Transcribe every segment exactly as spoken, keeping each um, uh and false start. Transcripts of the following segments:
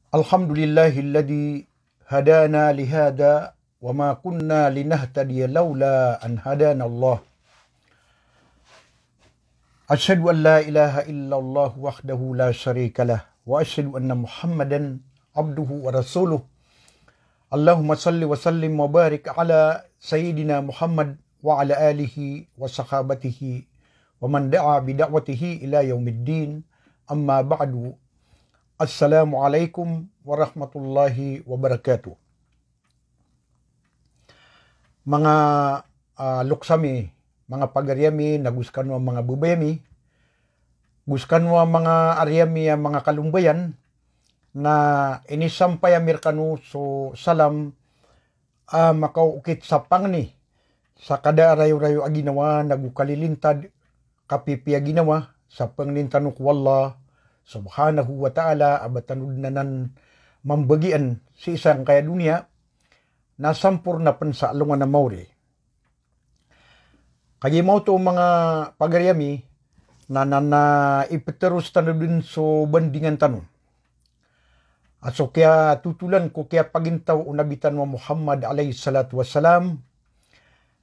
الحمد لله الذي هدانا لهذا وما كنا لنهتدي لولا أن هدانا الله. أشهد أن لا إله إلا الله وحده لا شريك له، وأشهد أن محمدا عبده ورسوله. اللهم صل وسلم وبارك على سيدنا محمد وعلى آله وصحابته ومن دعا بدعوته إلى يوم الدين. أما بعد. السلام عليكم ورحمة الله وبركاته. Manga, ah, loks ami, manga pagari ami, nago skano a manga babay ami, go skano a manga ari ami a manga kalombayan, na inisampay ami rkano so salam a makaokit sa pangni sa kada a rayorayo a ginawa nago kalilintad, kapipiya ginawa, sa pangnin tano ko Allah subhanahu wa ta'ala a ba tano dn anan mambagian sii sangkaya doniya na samporna pn sa alongan a maori. Kagiya maoto manga pagari ami, na, na, na ipteros tano dn so bandingan tano a so kiyatotolan ko kiyapagintaw o Nabi tano a Muhammad alayhis salatu wassalam,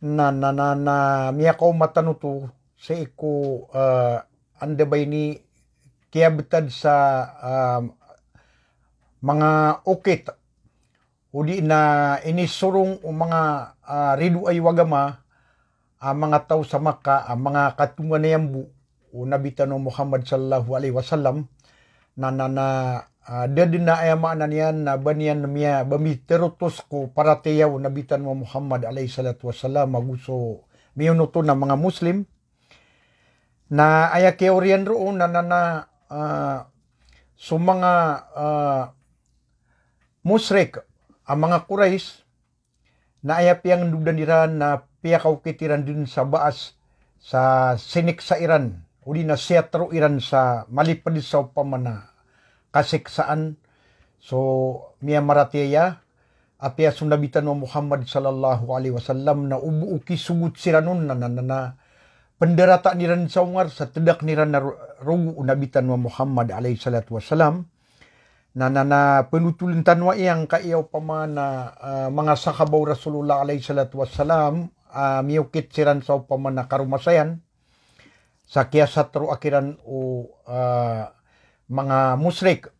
na, na, na, na miyakaoma tano oto sii ko, eh, anda ba ini kiyabtad sa, eh, manga okit, odi na inisorong o manga, ah, ridoay o agama a manga taw sa Makkah, a manga katonganay mambo o Nabi tano a Muhammad sallallahu alaihi wasallam, na, na, na, ah, da dn a aya maana niyan na ba niyan miya, ba miterotos ko paratiyaya o Nabi tano a Muhammad alayhis salatu wassalam, ago so miyonoton a manga Muslim. Na aya kiyaoriyan roo na, na, na, ah, so manga, ah, mushrik a manga Quraysh, na aya piyangndodan iran na piyakaokit iran dn sa baas sa siniksa iran, odi na siyatero iran sa malipd sa opama na kasiksaan so miyamaratiyaya, apiya so Nabi tano a Muhammad sallallahu alaihi wasallam, na o bo o kisogot siran on na, na, na, na pndarataan iran sa ongar sa tdakn iran a ro-, rogo o Nabi tano a Muhammad alayhis salatu wassalam. Na, na, na pnotoln tano a iyangkaya opama na, ah, manga sahaba o Rasulullah alayhis salatu wassalam, ah, miyokit siran sa opama na karomasayan sa kiyasatero a kiran o, ah, manga mushrik.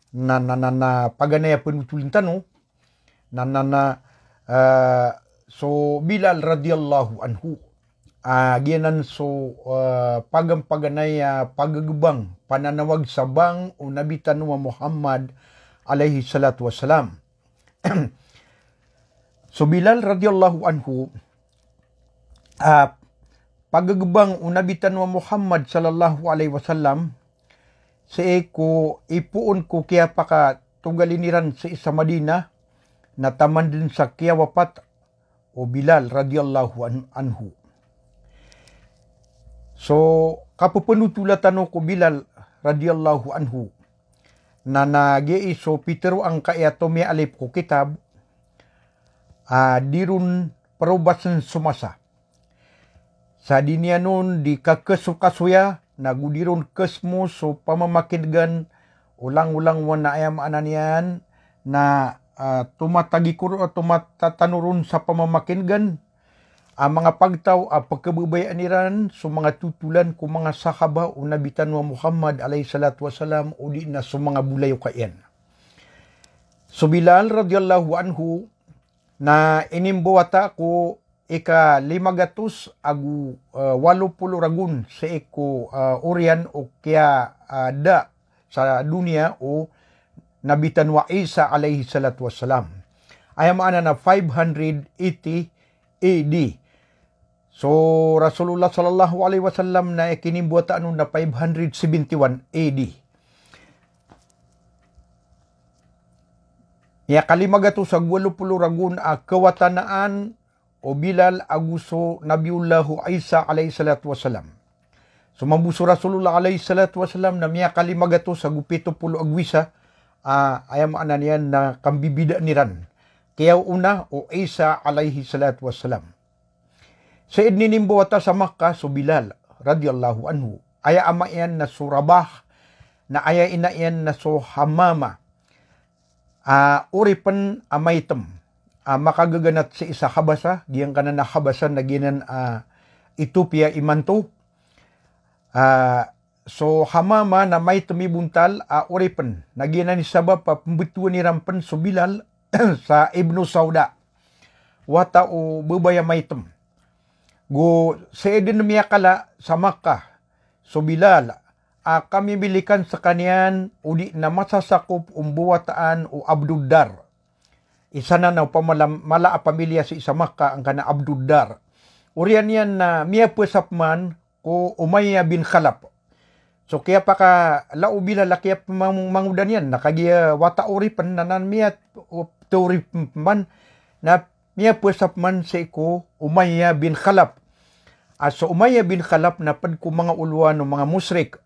Na, na, na, na paganay a pnotoln tano, na, na, na, ah, so Bilal radiyallahu anhu. Ah, giyanan so, ah, pagampaganay a pagagbang, pananawag sa bang o Nabi tano a Muhammad alayhis salatu wassalam. So Bilal radiyallahu anhu, ah, pagagbang o Nabi tano a Muhammad sallallahu alaihi wasallam, sii ko ipoon ko kiyapakatogalin iran sii sa Madinah, na taman dn sa kiyawapat o Bilal radiyallahu an-, anhu. So, kapphnotola tano ko Bilal radiyallahu anhu, na, na giya i so pitharo angkaya tomiyaalip ko kitab, ah, di ron probasn so masa. Sa di niyan on di kakesokasoya, na go di ron kesmo so pamamakingan o langolangowan a aya maana niyan na, ah, tomatagikor, ah, tomatatano ron sa pamamakingan a manga pagtaw a pkhababayaan iran so manga totolan ko manga sahaba o Nabi tano a Muhammad alayhis salatu wassalam, odi na so manga bolayoka iyan. So Bilal radiyallahu anhu na inimbawata ko ika lima gatos ago, eh, walo polo ragon sii ko, eh, oriyan o kiya, eh, da sa doniya o Nabi tano a Isa alayhis salatu wassalam. Aya maana na five hundred eighty A D. So Rasulullah sallallahu alaihi wasallam na ikinimbawata on na five hundred seventy-one A D. Aya kalima gatos ago walo polo ragon a kawatanaan o Bilal ago so Nabiyullah Isa alayhis salatu wassalam. So mambo so Rasulullah alayhis salatu wassalam na miyakalima gatos ago pito polo ago isa, ah, aya maana niyan na kambibidaan iran. Kiyaona o Isa alayhis salatu wassalam. Sii dn inimbawata sa Makkah so Bilal radiyallahu anhu. Aya ama iyan na so Rabah, na aya ina iyan na so Hamamah. a oripen a maitem a makagaganat sii sa Habasha, giyangkanan a Habasha na giyanan a Ethiopia imanto. A so Hamama na maitem i bontal a oripen, na giyanan i sabap a pembetowan iran pen so Bilal sa Ibnu Sauda, wata o babay a maitem. Go sii den miyakala sa Makkah so Bilal a kamimilikan sekaniyan odi na masasakop o mbawataan o Abdud Dar. Isa nan a opama mala a pamilya sii sa Makkah angkanan a Abdud Dar. Oriyan iyan na miyapesap man ko Umayyah bin Khalaf. So kiyapakala o Bilal a kiyapemang-, mangoda niyan na kagiya wata oripen na nan miyat-, o-, teoripen man na miyapesap man sii ko Umayyah bin Khalaf. A so Umayyah bin Khalaf na ped ko manga olowan o manga mushrik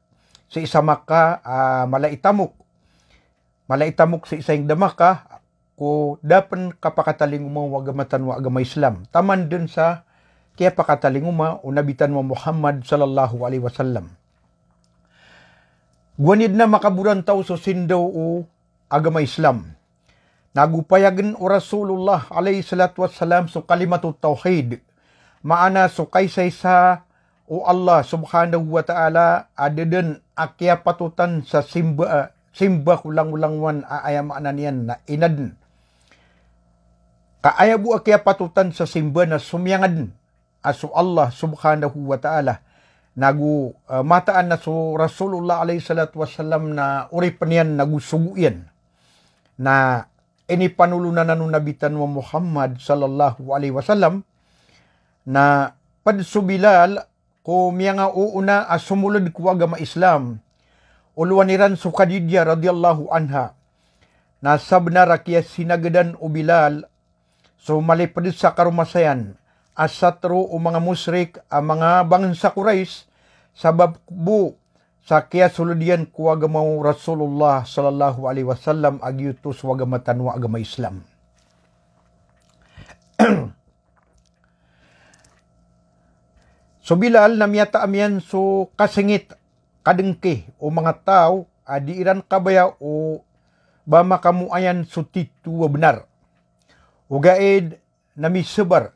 sii sa Makkah a mala i tamok. Mala i tamok sii sa inged a Makkah ko da pen kapakatalingoma o agama tano a agama Islam. Taman den sa kiyapakatalingoma o Nabi tano a Muhammad sallallahu alaihi wasallam. Gowani den a makaborantaw so sindaw o agama Islam. Na go payagen o Rasulullah alaihi salatu wassalam so kalimatut tawhid. Maana so kaisaisa o Allah subhanahu wa ta'ala a da den a kiyapatotan sa simba, simba ko langolangowan a aya maana niyan na inaden. Ka aya bo a kiyapatotan sa simba na so miyangaden a so Allah subhanahu wa ta'ala. Na go, eh, mataan na so Rasulullah alaihi salatu wassalam na oripen iyan na go sogo iyan. Na inipanolon anan o Nabi tano a Muhammad sallallahu alaihi wasallam na ped so Bilal ko miyangaoona a somold ko agama Islam. Olowan iran so Khadijah radhiyallahu anha. Na sabenar a kiyasinagadan o Bilal so maliped sa karomasayan a satro o manga mushrik a manga bangensa Quraysh, sabap bo sa kiyasold iyan ko agama o Rasulullah sallallahu alaihi wasallam a giyoto so agama tano a agama Islam. So Bilal na miyataam iyan so kasengit, kadengki o manga taw a di iran kabaya o ba makamoayan so tito a benar. Ogaid na misebar,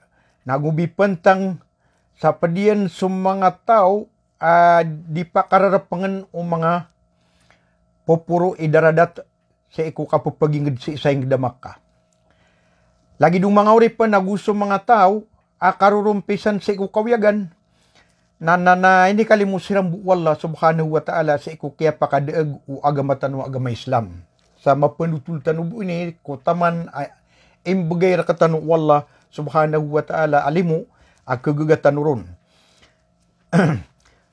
na go bipentang sa ped iyan so manga taw a di pakararapengen o manga poporo i daradat sii ko kapepeginged sii sa inged a Makkah. Lagid o manga oripen ago so manga taw a karorompisan sii ko kawiyagan, na, na, na inikalimo siran bo o Allah subhanahu wa ta'ala sii ko kiyapakadaeg o agama tano a agama Islam. Sa mapenotol tano bo ini ko taman a imbegay rektano o Allah subhanahu wa ta'ala a limo a kegaga tano ron.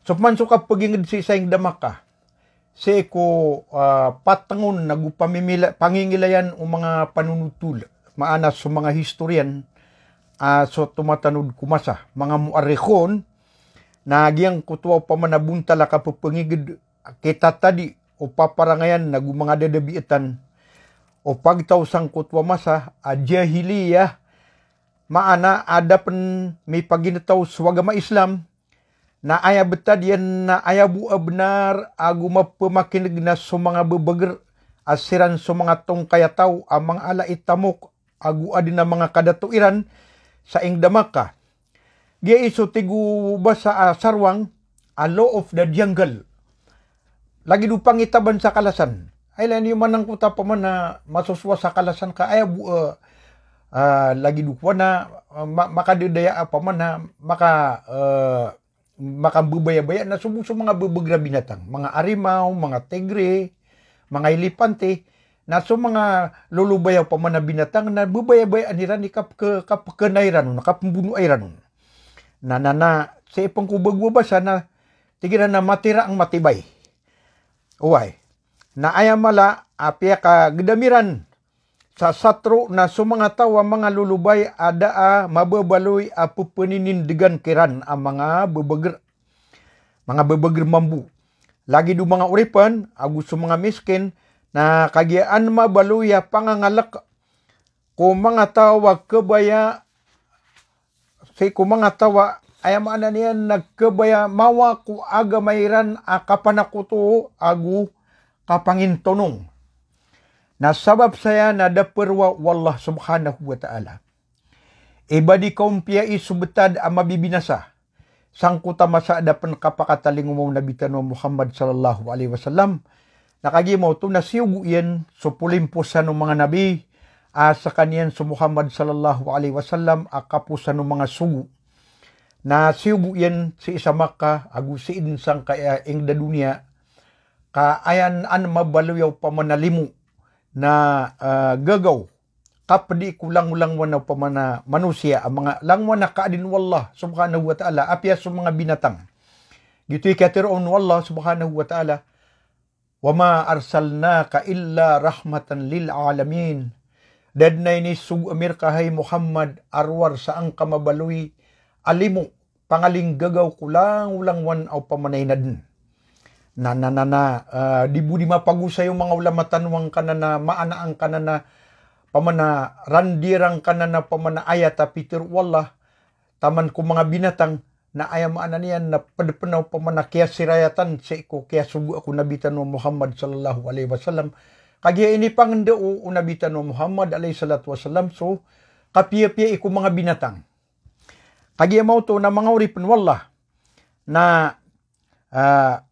So peman so kapeginged sii sa inged a Makkah, sii ko, ah, patengon ago pamimila-, pangingilayan o manga panonotol, maana so manga historian, ah, so tomatanod ko masa, manga muarrikhon, na giyangkoto a opama na bontal a kapepenginged, kitatadi o paparangayan ago manga dadabiatan o pagtaw sangkoto a masa a jahiliyah, maana a da pen mipaginetaw so agama Islam, na aya betad iyan na aya bo a benar ago mapemakineg na so manga bebeger a siran so manga tongkay a taw a manga ala i tamok ago aden a manga kadato iran sa inged a Makkah. Giya i so tig o basa a sarwang a law of the jungle. Lagid o pangitaban sa kalasan. Ay, lagid iyo manangkota opama na masosowa sa kalasan ka aya bo, eh, ah, lagid o kowan na, eh, ma-, makadadaya opama na maka, eh, makambebaya-baya na so bo so manga bebeger a binatang, manga arimaw, manga tigre, manga elepante, na so manga lolobay a opama na binatang na bebaya-bayaan iran i kap-, ke-, kapekena iran on, kapembonoa iran on. Na, na, na, sii pen ko bago a basa na tig iran a matira ang matibay. Oway. Na aya mala a piyakagedam iran sa satro na so manga taw a manga lolobay a da a mababaloy a pepeninindgan kiran a manga bebeger. Manga bebeger mambo. Lagid o manga oripen ago so manga miskin, na kagiya an mabaloy a pangangalek ko manga taw a kebaya, sii ko manga taw a, aya maana niyan na kebaya mawa ko agama iran a kapanakoto ago kapangintonong. Na sabap saya na da parowa o Allah subhanahu wa ta'ala. Iba di kaompiya i so betad a mabibinasa. Sangkoto a masa a da pen kapakatalingoma o Nabi tano a Muhammad sallallahu alaihi wasallam. Na kagiya maoto na siyogo iyan so polimposan o manga nabi, a sekaniyan so Muhammad sallallahu alaihi wasallam a kaposan o manga sogo. Na siyogo iyan sii sa Makkah, ago sii den sangkaya inged a doniya, ka aya an mabaloy a opama na limo na, ah, gagaw, kapedi ko langolangowan a opama na manosiya, a manga langowan a kaadn o Allah subhanahu wa ta'ala, apiya so manga binatang. Giyoto i kiyateroon o Allah subhanahu wa ta'ala, "Wa ma arsalnaka illa rahmatan lil alamin." Da den a inisogo ami reka, hay Muhammad, a rowar sa angka mabaloy a limo, pangalinggagaw ko langolangowan a opama na inaden. Na, na, na, na, ah, di bo di mapagosay o manga ulama tano angkanan a maana angkanan a opama na randir angkanan a opama na ayat a pitero o Allah, taman ko manga binatang, na aya maana niyan na ped pen a opama na kiyasirayatan sii ko kiyasogoa ko Nabi tano a Muhammad sallallahu alaihi wasallam. Kagiya inipangenda o, o Nabi tano a Muhammad alaihi salatu wasallam so kapiyapiya i ko manga binatang. Kagiya maoto na manga oripen o Allah na, ah,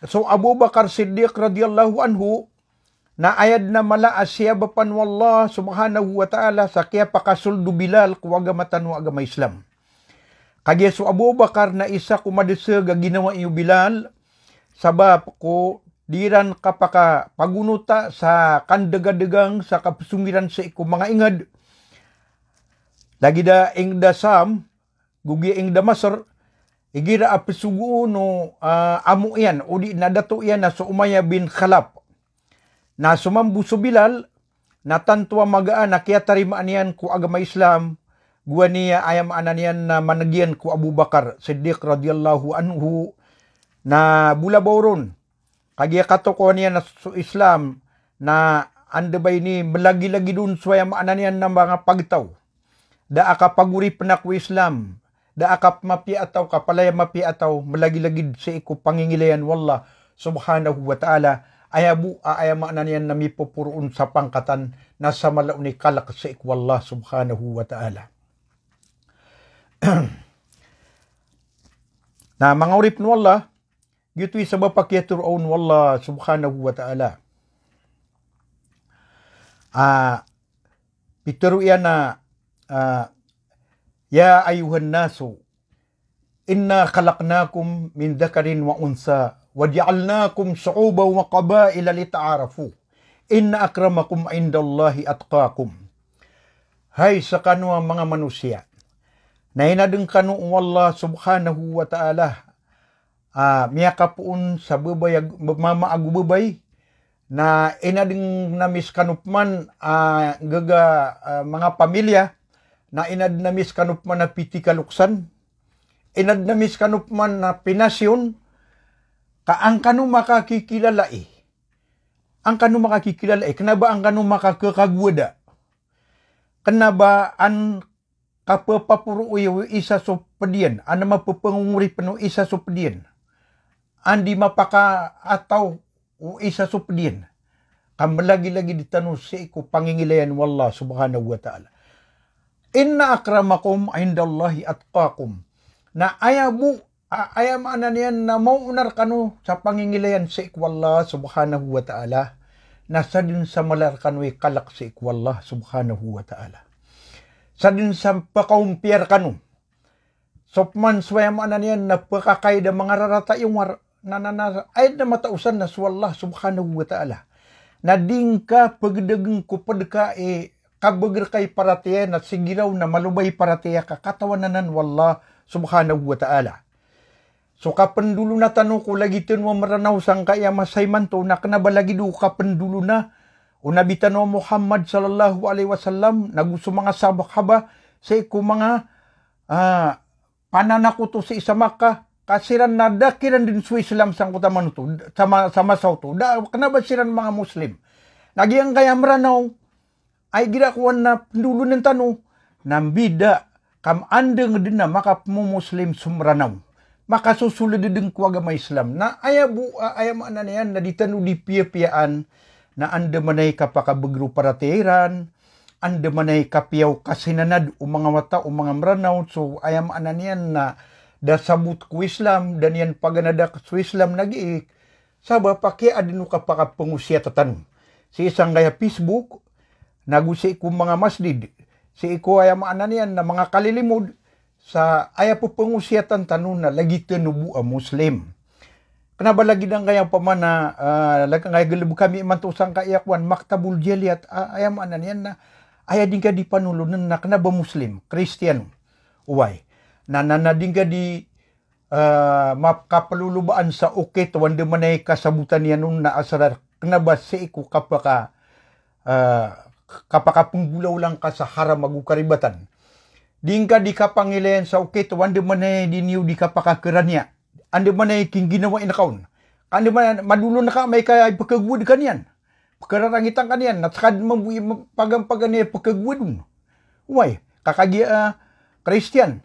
so Abu Bakar Siddiq radhiyallahu anhu, na aya den a mala a siyabapan o Allah subhanahu wa ta'ala sa kiyapakasold o Bilal ko agama tano a agama Islam. Kagiya so Abu Bakar na isa ko madeseg a ginawai o Bilal, sabap ko di iran kapakapagonota sa kandegadegang sa kapesong iran sii ko manga inged. Lagid a inged a Sam, go giya inged a Masr, igira a pesogoon o, ah, amo iyan, odi na dato iyan a so Umayyah bin Khalaf. Na somambo so Bilal, na tanto a magaan a kiyatarimaan iyan ko agama Islam, gowani a aya maana niyan na maneg iyan ko Abu Bakar Siddiq radhiyallahu anhu, na bolabaw ron. Kagiya katokawan iyan a so Islam, na anda ba ini melagilagid on so aya maana niyan na manga pagtaw. Da a kapagoripen ko Islam, da a kapemapiya a taw, kapalaya mapiya a taw, melagilagid sii ko pangingilayan o Allah subhanahu wa ta'ala. Aya bo a aya maana niyan na mipoporo on sa pangkatan, na sa mala on i kalek sii ko Allah subhanahu wa ta'ala. Na manga oripen o Allah, giyoto i sabap a kiyatero on o Allah subhanahu wa ta'ala. Ah, pitero iyan a, ah, "Ya ayyuhan nasu, inna khalaqnakum min dhakarin wa untha, wa ja'alnakum shu'uban wa qabaila lita'arafu. Inna akramakum indallahi atqakum." Hay sekano a manga manosiya, na inaden kano o Allah subhanahu wa ta'ala, ah, miyakapoon sa bebay ag-, mama ago bebay, na inaden ami sekano peman, ah, gaga, ah, manga pamilya, na inaden ami sekano peman a pitikaloksan, inaden ami sekano peman a pinasiyon, ka an kano makakikilalai. An kano makakikilalai, kena ba an kano makakekagowada. Kena ba an kapepaporoon o isa so ped iyan, an mapepengongoripen o isa so ped iyan. An di mapakaataw o isa so ped iyan. Ka melagilagid tano sii ko pangingilayan o Allah subhanahu wa ta'ala. Inna akramakum indallahi atqakum. Na aya bo a, aya maana niyan na maona rekano sa pangingilayan sii ko Allah subhanahu wa ta'ala, na sa den sa mala rekano i kalek sii ko Allah subhanahu wa ta'ala. Sa den sa pekaompiya rekano. So peman so aya maana niyan na pekakaid a manga rarata i ongwar, na, na, na, aya den a mataosan na so Allah subhanahu wa ta'ala. Na di ngka pegedegen ko ped ka i kabeg reka i paratiyaya, na sigiraw na maloba i paratiyaya ka katawan anan o Allah subhanahu wa ta'ala. So kapendolona tano ko lagid tano a Meranaw sangkaya masa imanto, na kena ba lagid o kapendolona o Nabi tano a Muhammad sallallahu alaihi wasallam, nago so manga sahabah sii ko manga, ah, pananakoto sii sa Makkah, ka siran na da kiran den so Islam sangkoto a manoto, sa ma-, sa masa oto. Da, kena ba siran manga Muslim. Na giyangkaya Meranaw, ay gira kowan na pendolonen tano, na mbida, ka maandeng den a makapemomuslim so Meranaw. Makasosoled den ko agama Islam. Na aya bo, a-, aya maana niyan na di tano di piyapiyaan, na andamanaya i kapakabagr o paratiyaya iran, andamanaya i kapiya o kasinanad o manga wata o manga Mranaw, so aya maana niyan na da sabot ko Islam, da niyan paganada so Islam na gii, sabap a kiyaadn o kapakapangosiyat tano sii sangkaya Facebook, nago sii ko manga masjid, sii ko aya maana niyan na manga kalilimod, sa aya pphangosiyatan tano na lagid tano bo a Muslim. Kna ba lagid angkaya opama na, ah, lagid angkaya galbk ami imanto sangkaya kowan, maktabul jaliyat, ah, aya maana niyan na, aya di ngka di panolon na kna ba Muslim, Kristiyano. Oway. Na, na, na di ngka di, ah, makaplolobaan sa okit o andamanaya i kasabotan iyan on na asar a kna ba sii ko kapaka, ah, kapakapnggolawla ngka sa haram ago karibatan. Di ngka di kapangilayan sa okit o andamanaya i di niyo di kapakakaraniya. Andamanaya i kingginawai ngka on. Ka andamanaya madolon ka amay ka ipkhagowad ka niyan. Pkhararangitan ka niyan. Na ska dn mambo i pagampagan iyan pkhagowad on. Oway, ka kagiya, ah, Kristiyan.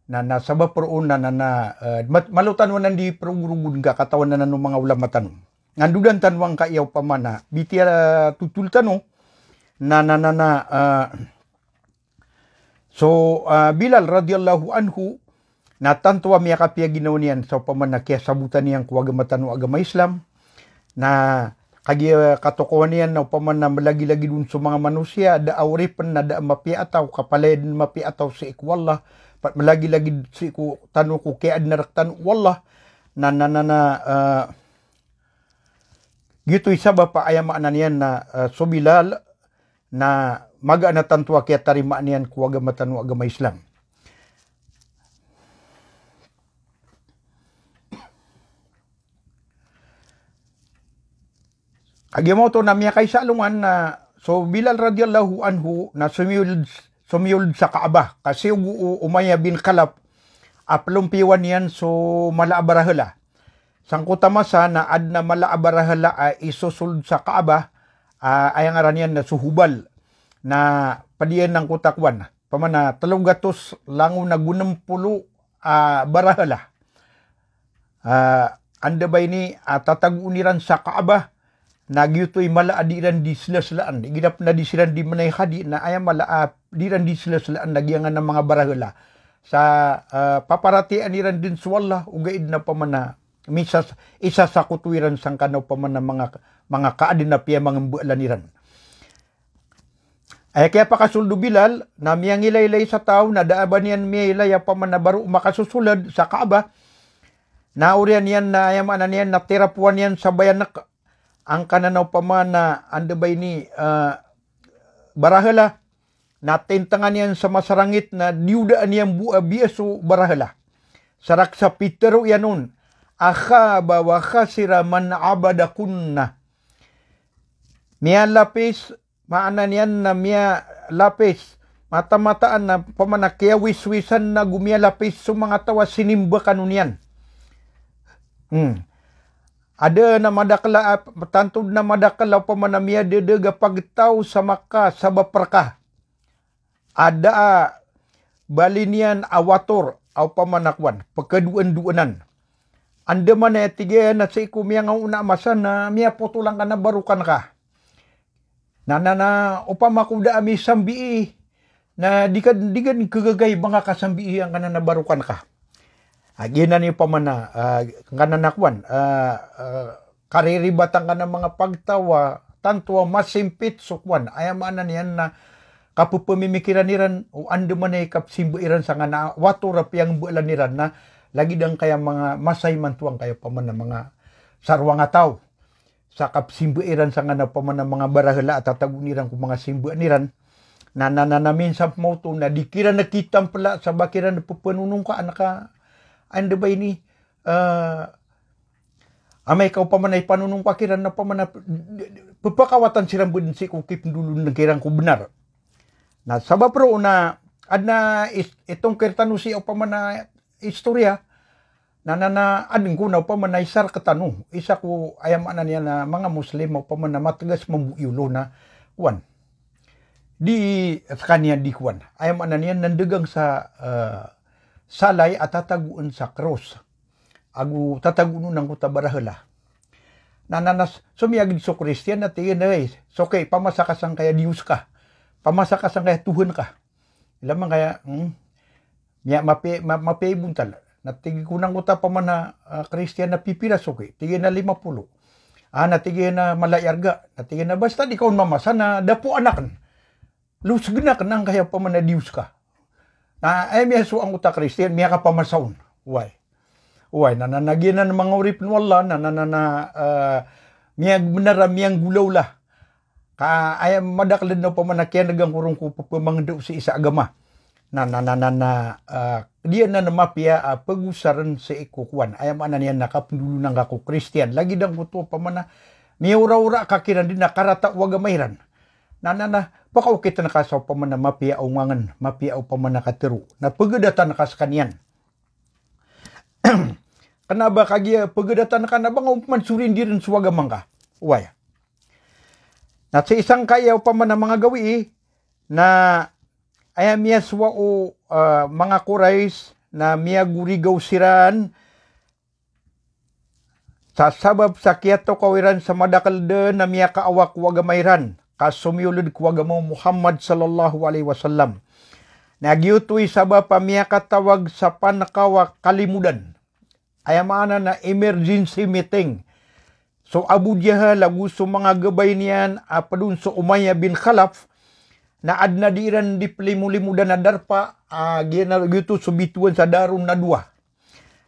Na, na sabap roo na, na, na, eh, mat-, malo tano anan di progorogod ngka, katawan anan o manga ulama tano. Ngandodan tano angkaya opama na, bitiya, eh, totol tano, na, na, na, na, eh, so, eh, Bilal radhiyallahu anhu, na tanto a miyakapiya ginawa niyan, sa opama na kiyasabotan iyan ko agama tano a agama Islam, na kagiya katokawan iyan na opama na malagilagid on so manga manosiya, da a oripn na da a mapiya a taw, ka palaya dn mapiya a taw sii ko Allah, pat malagilagid sii ko tano ko kiyaadna rktano o Allah, na, na, na, na, ah, giyoto i sabap a aya maana niyan na, ah, so Bilal, na magaan a tanto a kiyatarimaa niyan ko agama tano a agama Islam. Kagiya maoto na miyakaisa alongan na so Bilal radhiyallahu anhu na somiyold, somiyold sa Kaabah. Ka si Ugu-, Umayyah bin Khalaf a plompiyowan iyan so mala a barahala. Sangkoto a masa na adn a mala a barahala a isosold sa Kaabah, a, aya ngaran iyan na so Hubal. Na pd iyan angkoto a kowan. Opama na tlo gatos langon ago nm polo a barahala. Ah, anda ba ini, ah, tatagoon iran sa Kaabah, na giyoto i mala a di iran di slaslaan. Igira pn a di siran di mnay hadi, na aya mala a di iran di slaslaan na giyangkanan a manga barahala. Sa, ah, paparatiyayaan iran dn so Allah, ogaid na opama na misas-, isasakoto iran sangkanan a opama na manga, manga kaadn a piyamangmbaalan iran. Aya kiyapakasold o Bilal, na miyangilaylay sa taw, na da a ba niyan miyailay a opama na baro makasosolad sa Kaabah, na oriyan iyan na aya maana niyan na tirapowan iyan sa bayanak, angkanan a opama na anda ba ini, ah, barahala, na tintangan iyan sa masarangit na diyodaan iyan bo a biya so barahala. Sarak sa pitaro iyan on, a khaba wa khasira man abadakunna. Miyalapis, maana niyan na miyalapis, mata-mataan na opama na kiyawiswisan na go miyalapis so manga taw a sinimba kano niyan. Hmm. Adn a madakl a, tanto dn a madakl a opama na miyadadg a pagtaw sa Makkah sabap rka. Ada a bali niyan a wator, a opama na kowan, pkhadoan-doanan. Andamanaya tig iyan na sii ko miyangaoona a masa na miyapotol angkanan a barokan ka. Na, na, na, opama ko da a misambii, na di ka, di ka khagaga i ba ngka kasambii angkanan a barokan ka. Ah, giyanan i opama na, ah, angkanan a kowan, ah, ah, kariribatan ka na manga pagtaw a tanto a masimpit so kowan. Aya maana niyan na kapphamimikiran iran o andamanaya i kapsimba iran sangkanan a wator a piyangbaalan iran na lagid angkaya manga masa imanto angkaya opama na manga sarowang a taw. Sa kapsimba iran sangkanan a opama na manga barahala a tatagoon iran ko manga simbaan iran. Na, na, na, na minsan pman oto na di kiran kitan pla sa ba kiran ppanonongkaan ka, anda ba ini, eh, amay ka opama na ipanonongka kiran na opama na p-, ppakawatan siran bo dn sii ko kipndolon kiran ko bnar. Na sabap roo na adn a is-, itongkir tano sii opama na istorya, na, na, na, adn ko na opama na isa rktano, isa ko aya maana niyan na manga Muslim opama na matgas mambo i olo na, kowan. Di skaniyan di kowan. Aya maana niyan na ndagang sa, eh, salay a tatagoon sa kros. Ago tatagoon on angkoto a barahala. Na, na, na, so miyagd so Kristiyan na tig iyan a, "Ay, so kay, pamasa ka sangkaya Diyos ka. Pamasa ka sangkaya Tuhan ka." Ila man kaya, hmm? Miya, mapi-, ma-, mapiya i bontal. Na tig ko nangkoto a pamana, ah, Kristiyan na pipira so kay. Tig iyan a lima polo. Ah, na tig iyan a mala i arga. Na tig iyan a basta di ka on mamasa na dapoan akn. Losgn akn angkaya pamana Diyos ka. Na, ay, miyasowa angkoto a Kristiyan, miyakapamasa on. Oway. Oway, na, na, na, giyanan manga oripn o Allah, na, na, na, na, ah, miyag-, bnar a miyanggolawla. Ka aya madakl dn opama na kiyan'gan ko ron ko pphamangndao sii sa agama. Na, na, na, na, na, ah, di anan mapiya a pagosarn sii ko kowan. Aya maana niyan na kapndolon angka ko Kristiyan. Lagid angkoto opama na miyaoraora ka kiran dn a karata o agama iran. Na, na, na, pakaokitn ka sa opama na mapiya a ongangn, mapiya a opama na katharo. Na pgdatan ka skaniyan. Kna ba kagiya pgdatan ka na ba nga opama na sorindirn so agama ngka. Oway. Na sii sangkaya opama na manga gawii, na aya miyasowa o, ah, manga Quraysh, na miyagorigaw siran, sa sabap sa kiyatokaw iran sa madakl dn a miyakaawa ko agama iran, ka somiyold ko agama o Muhammad sallallahu alaihi wasallam. Na giyoto i sabap a miyakatawag sa pankaw a kalimodan. Aya maana na emergency meeting. So Abu Jahal ago so manga gabay niyan a pd on so Umayyah bin Khalaf, na adn a di iran di plimolimodan a darpa, ah, giya na giyoto so bitowan sa Darun Nadwa.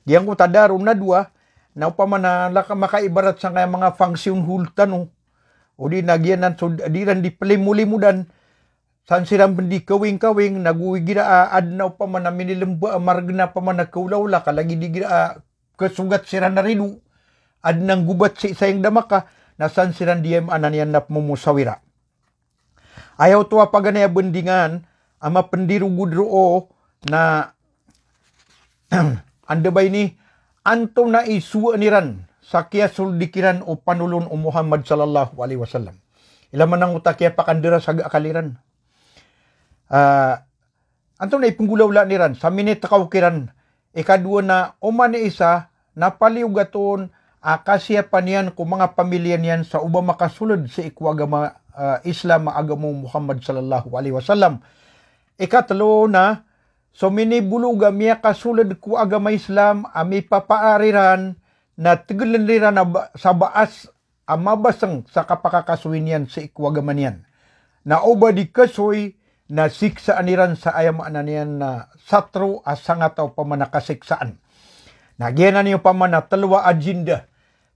Giyangkoto a Darun Nadwa, na opama na laka makaibarat sangkaya manga function hall tano. O di na giyanan so di iran di plimolimodan, san siran pn di kawingkawing, nago igira a adn a opama na minilmba a margn a opama na kaolaola, ka lagid igira a kasogat siran a rido, adn a nggobat sii sa ingd a Makkah, na san siran di aya maana niyan na pmomosawira. Aya oto a paganay a bandingan a mapndirogod roo na anda ba ini, antonaa i sowaan iran sa kiyasold kiran o panolon o Muhammad sallallahu alaihi wasallam. Ila man angkoto a kiyapakandarasaga akal iran. Ah, antonaa i pnggolawlaan iran sa minitkaw kiran. Ikadowa na oman i isa na paliyogat on a kasiyapan iyan ko manga pamilya niyan sa oba makasold sii ko agama, ah, Islam a agama o Muhammad sallallahu alaihi wasallam. Ikatlo na so minibolog a miyakasold ko agama Islam a mipapaar iran na tgln iran a ba-, sa baas a mabasng sa kapakakasoy niyan sii ko agama niyan. Na oba di kasoy na siksaan iran sa aya maana niyan na satro a sangataw opama na kasiksaan. Na giyanan i opama na tlo a agenda,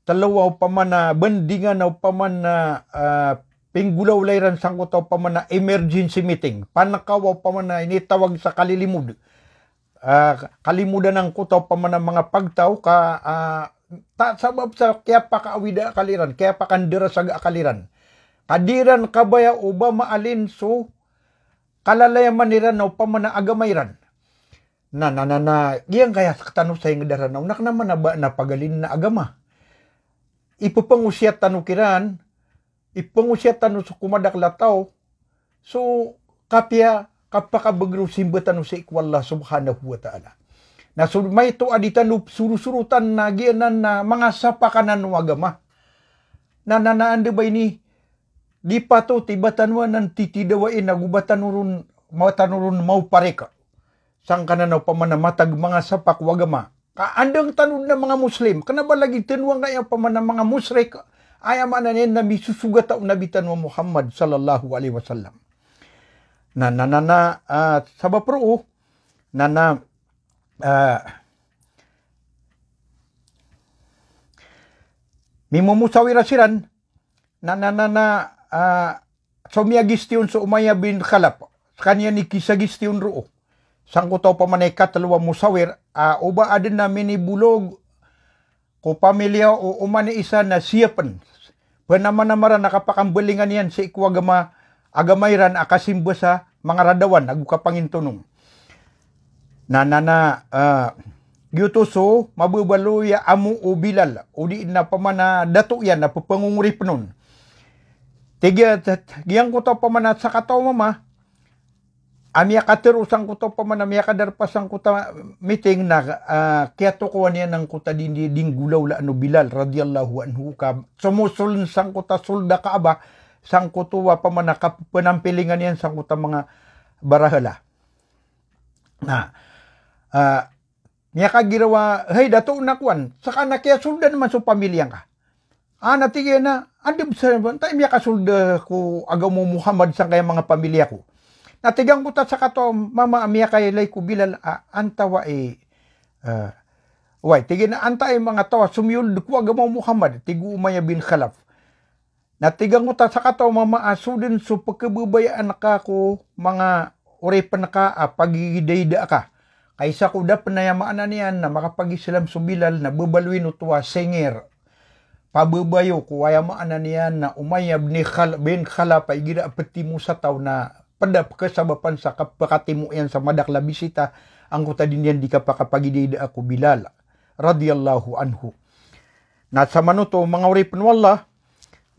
tlo a opama na bandingan a opama na, ah, pinggolawla iran sangkoto a opama na emergency meeting. Pankaw a opama na initawag sa kalilimod. Ah, kalimodan angkoto a opama na manga pagtaw ka, ah, ta-, sabap sa kiyapakaawida akal iran, kiyapakandarasaga akal iran. Ka di iran kabaya oba maalin so kalalayaman iran na opama na agama iran. Na, na, na, na, giyangkaya sktano sa ingd a Ranaw, na kna man a ba na pagalin na agama. Ipphangosiyat tano kiran, ipphangosiyat tano so komadakl a taw, so kapiya kapakabagr o simba tano sii ko Allah subhanahu wa ta'ala. Na so maito a di tano sorosorotan na giyanan na manga sapakanan o agama. Na, na, na anda ba ini, di patot i ba tano anan titidawain ago ba tano ron, ma-, tano ron maoparik sangkanan a opama na matag manga sapak o agama. Ka andang tano dn a manga Muslim, kna ba lagid tano angkaya opama na manga mushrik, aya maana niyan na misosogat o Nabi tano a Muhammad sallallahu alaihi wasallam. Na, na, na, na, ah, sabap roo, na, na, ah, mimomosawira siran, na, na, na, na, ah, so miyagistiyon so Umayyah bin Khalaf, skaniyan i kisagistiyon roo. Sangkoto a opama na ikatlo a mosawir, ah, oba adn a minibolog ko pamilya o oman i isa na siyapn. Pnamanamaran a kapakambalingan iyan sii ko agama, agama iran a kasimba sa manga radawan ago kapangintonom. Na, na, na, ah, giyoto so mababaloy a amo o Bilal, odi na opama na dato iyan a pphangongoripn on. Tig iyan, t-, t-, giyangkoto a opama na sakataw a mama, a miyakatero sangkoto opama na miyakadarpa sangkoto a meeting na, ah, kiyatokawan iyan angkoto a dindi, di nggolawlaan o Bilal radhiyallahu anhu ka somosolen sangkoto a soled a Kaaba, sangkoto opama na kapenampilingan iyan sangkoto a manga barahala. Na, ah, miyakagiraw a, "Hay dato, na kowan, seka na kiyasoldan man so pamilya ngka." "Ah," na tig iyan, "na anda bes a, antaa i miyakasold ko agama o Muhammad sangkaya manga pamilya ko?" Na tig angkoto a sakataw a mama a miyakailay ko Bilal, "Ah, antaa i, ah, oway," tig iyan, "antaa i manga taw a somiyold ko agama o Muhammad?" Tig o Umayyah bin Khalaf. Na tig angkoto a sakataw a mama a so den so pekebabayaan ka ko manga oripen ka a pagigidaida ka. Ka isa ko da pen, aya maana niyan na makapag-Islam so Bilal na bebaloyin oto a sengir. Pabebayo ko, aya maana niyan na, Umayyah bin Khal-, bin Khalaf a igira a petimo sa taw na ped a pekesabapan sa kapekatimo iyan sa madakel a bisita, angkoto a di niyan di kapakapagidaidaa ko Bilal radhiyallahu anhu. Na samanoto manga oripen o Allah,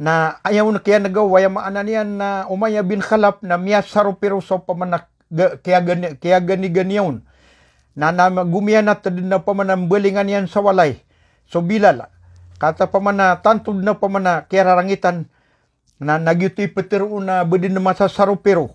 na aya on kiyanegaw, aya maana niyan na Umayyah bin Khalaf na miyasaropiro so opama na ga-, kiyagani-, kiyaganiganiya on. Na, na gomiyanat den na opama na mbalingan iyan sa walay so Bilal. Katawan opama na tanto den na opama na kiyararangitan. Na, na giyoto i petero on a ba den masasaropiro.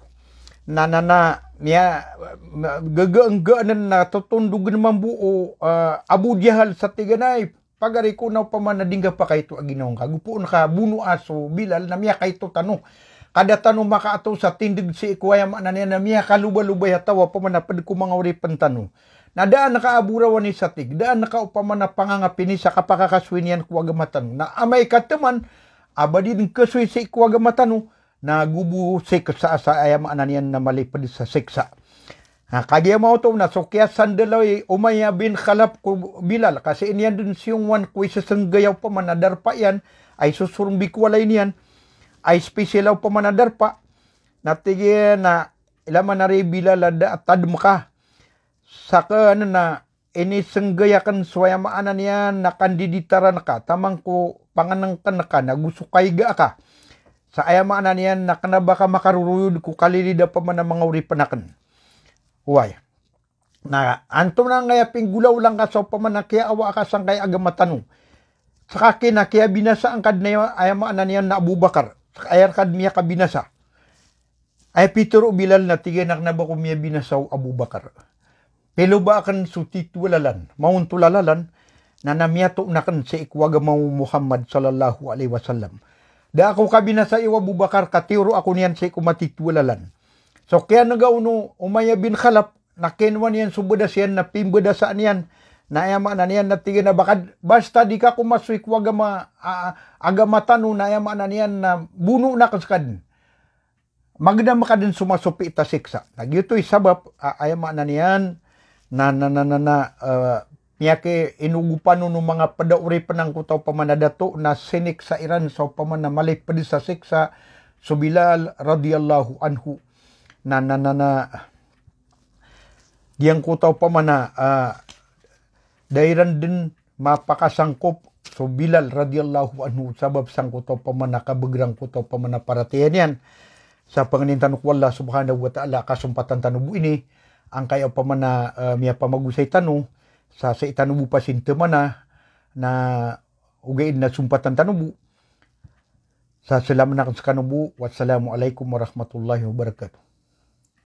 Na, na, na, miya, ma-, gagaenggaenen na totondogen mambo o, ah, Abu Jahal sa tig iyan a, "Ay, pagari ko, na opama na di ngka pakaito a ginawa ngka, go poon ka bonoa so Bilal na miyakaito tano. Ka da tano makaato sa tindeg sii ko, aya maana niyan na miyakalobalobay a taw a opama na ped ko manga oripen tano. Na daan ka a borawan i satig, daan ka opama na pangangapini sa kapakakasoy niyan ko agama tano. Na amay ka teman a ba di den kasoy sii ko agama tano, na go bo seksaa sa, aya maana niyan na maliped sa seksa." Na kagiya maoto na so kiyasandala i Umayyah bin Khalaf ko Bilal, ka sii niyan den siyongowan ko isesenggaya opama na darpa iyan, a isosorombi ko walay niyan, a ispesial a opama na darpa, na tig iyan a, "Ilaman ari Bilal a da a tadem ka. Seka na inisenggay aken so, aya maana niyan na kandiditaran ka, taman ko pangenengken ka, na go so kaiga ka. Sa, aya maana niyan na kena ba ka makaroroyod ko kalilid a opama na manga oripen aken." Oway. Na antonaa angkaya pinggolawla ngka sa opama na kiyaawa ka sangkaya agama tano? Seka kena kiyabinasaan ka den a, aya maana niyan na Abu Bakar. Seka aya reka den miyakabinasa. Aya pitero o Bilal na tig iyan a kena ba ko miyabinasa o Abu Bakar. Piloba aken so tito a lalan, maontol a lalan, na na miyatoon aken sii ko agama o Muhammad sallallahu alaihi wasallam. Da ako kabinasai o Abu Bakar ka tiyoro ako niyan sii ko matito a lalan. So kiyanegaw o Umayyah bin Khalaf, na kinowa niyan so bedas iyan na pimbedasaan iyan. Na aya maana niyan na tig iyan a ba ka d-, basta di ka komasoy ko agama, a, agama tano, na aya maana niyan na bonoon aken seka den. Magenam ka den so masopiit a seksa. Na giyoto i sabap, a, aya maana niyan na, na, na, na, na, eh, miyakainogopan o manga ped a oripen angkoto a opama na dato na siniksa iran sa opama na maliped sa seksa so Bilal radhiyallahu anhu. Na, na, na, na, giyangkoto a opama na, ah, da iran den mapakasangkop so Bilal radhiyallahu anhu sabap sangkoto a opama na kabeger angkoto a opama na paratiyaya niyan. Sa pangnin tano ko Allah subhanahu wa ta'ala, kasompatan tano bo ini, angkaya opama na, eh, miyapamagosay tano, sa sii tano bo pasintemana, na ogaid na sompatan tano bo. Sa selamen aken sekano bo. Wassalamu alaikum warahmatullahi wabarakatuh.